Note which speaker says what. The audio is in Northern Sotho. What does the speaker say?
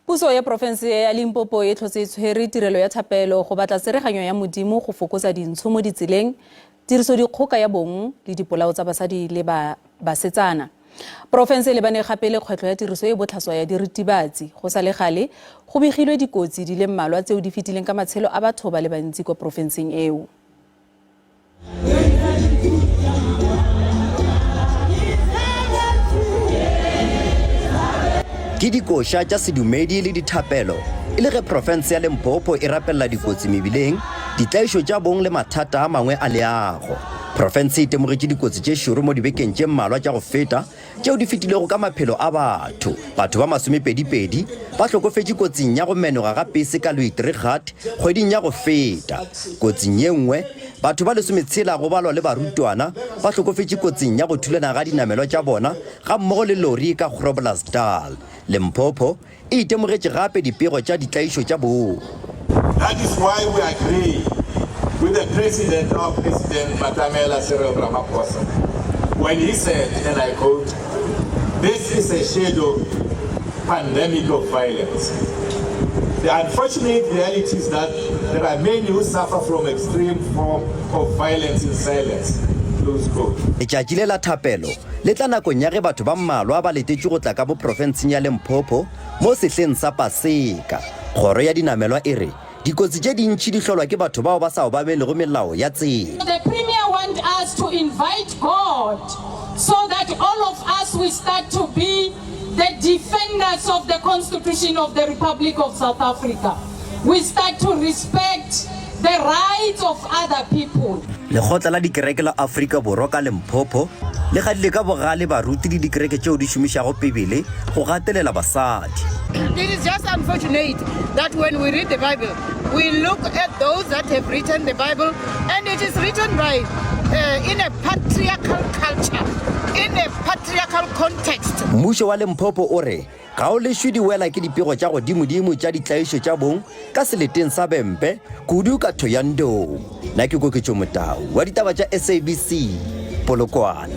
Speaker 1: Puso ya porofense ya Limpopo e tlhotse e tshwere tirelo ya thapelo go batla tsereganyo ya Modimo go fokotsa dintsho mo ditseleng, tirisodikgoka ya bong le dipolao tsa basadi le ba basetsana. Porofense e lebane gape le kgwetlho ya tiriso e e botlhaswa ya diritibatsi. Go sa le gale, go begilwe dikotsi di le mmalwa tseo di fetileng ka matshelo a batho ba le bantsi kwa porofenseng eo.
Speaker 2: Ke dikoša tša sedumedi le dithapelo e le ge profense ya Limpopo e rapelela dikotsi mebileng, ditlaišo tša bong le mathata a mangwe a leago. Profense e itemogetše dikotsi tše šoro mo dibekeng tše mmalwa tša go feta tšeo di fetilego ka maphelo a batho. Batho ba masomepedipedi ba hlokofetše kotsing ya go menoga ga pese ka Louis-Trichardt kgweding ya go feta. Kotsing ye nngwe, batho ba lesometshela go balwa le barutwana ba hlokofetše kotsing ya go thulana ga dinamelwa tša bona gammogo le lori ka Groblersdal. Limpopo E itemogetše gape dipego tša ditlaišo tša bong.
Speaker 3: That is why we agree with the President, our President Matamela Cyril Ramaphosa, when he said, and I quote, This is a shadow pandemic of violence. The unfortunate reality is that there are many who suffer from extreme form of violence in silence. Close quote.
Speaker 2: Letšatši le la thapelo le tla nakong ya ge batho ba mmalwa ba letetšwe go tla ka mo profenseng ya Limpopo mo sehleng sa Paseka. Kgoro ya dinamelwa e re dikotsi tše dintši di hlolwa ke batho bao ba sa obamelego melao ya tsela.
Speaker 4: The Premier want us to invite God so that all of us we start to be the defenders of the Constitution of the Republic of South Africa. We start to respect the rights of other people.
Speaker 2: Lekgotla la Dikereke la Afrika Borwa ka Limpopo le gadile ka bogale baruti le dikereke tšeo di šomišago Bibele go gatelela basadi.
Speaker 5: It is just unfortunate that when we read the Bible, we look at those that have written the Bible, and it is written by uh, in a patriarchal culture, in a patriarchal context.
Speaker 2: Mmušo wa Limpopo o re Ga o lešwe di wela ke dipego tša godimodimo tša ditlaišo tša bong ka seleteng sa Bempe, kudu ka Thohoyandou. Nna ke Koketšo Motau wa ditaba tša SABC, Polokwane.